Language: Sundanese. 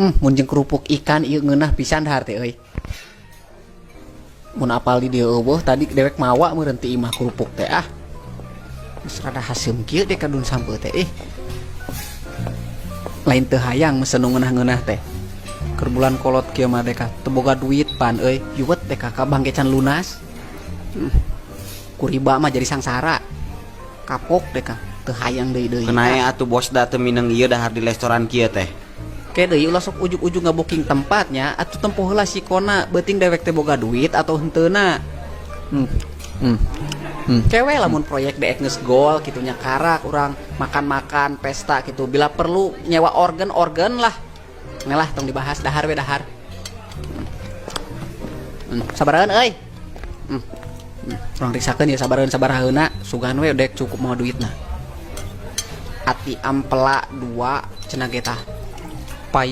Mun jeung kerupuk ikan ieu ngeunah pisan dahar teh euy. Mun apal di dieu euweuh tadi dewek mawa meureun ti imah kerupuk teh ah. Geus rada haseum kieu deh kadun sampeu teh ih. Lain teu hayang mesen nu ngeunah-ngeunah teh. Keur bulan kolot kieu mah deka teu boga duit pan euy, yuwet deka ka bank ge can lunas. Ku riba mah jadi sangsara. Kapok deka teu hayang deui deui. Kenae atuh bos da teu mineng ieu dahar di restoran kieu teh. Ke deui ulah sok ujug-ujug ngaboking tempatnya atuh tempo heula sikona beuting dewek teh boga duit atau henteuna. Kewe lamun proyek deek geus gol kitu nya karak urang makan-makan pesta gitu bila perlu nyewa organ-organ lah. Ngelah tong dibahas dahar we dahar. Sabareun euy. Urang riksakeun ya sabareun sabaraheuna sugan we dek cukup mau duitna. Ati ampela 2 cenah ge tah.